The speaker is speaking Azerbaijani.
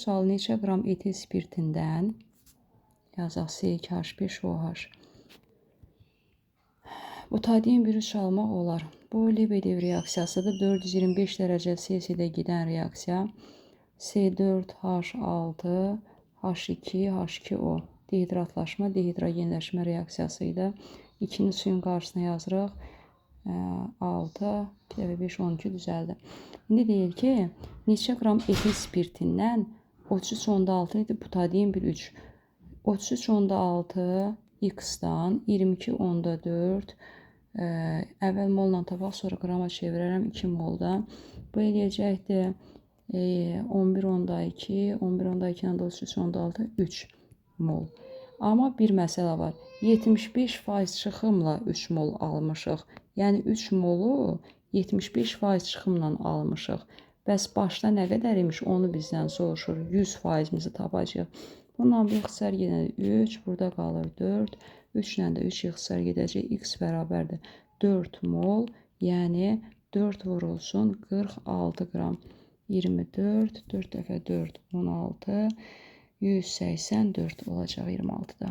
Sual: neçə qram etil spirtindən, yazaq C2H5OH, butadien 1,3 almaq olar? Bu Lebedev reaksiyasıdır. 425 dərəcə Selsidə gedən reaksiya. C4H6 H2 H2O dehidratlaşma, dehidrogenləşmə reaksiyası idi. 2-ni suyun qarşısına yazırıq. 6, 2 dəfə 5, 12 düzəldi. İndi deyir ki, neçə qram etil spirtindən 33,6 litr butadien 1,3. 33,6 x-dan 22,4 əvvəl molla tapaq, sonra qrama çevirərəm 2 molda. Bu eləyəcəkdir 11,2, 11,2 ilə 33,6, 3 mol. Amma bir məsələ var. 75% çıxımla 3 mol almışıq. Yəni 3 molu 75% çıxımla almışıq. Bəs başda nə qədər imiş, onu bizdən soruşur. 100%-mizi tapacağıq. Bununla bu ixtisar gedəndə 3, burada qalır 4. 3 ilə də 3 ixtisar gedəcək. X bərabərdir 4 mol, yəni 4 vurulsun 46 qram. 24, 4 dəfə 4, 16, 184 olacaq 26-da.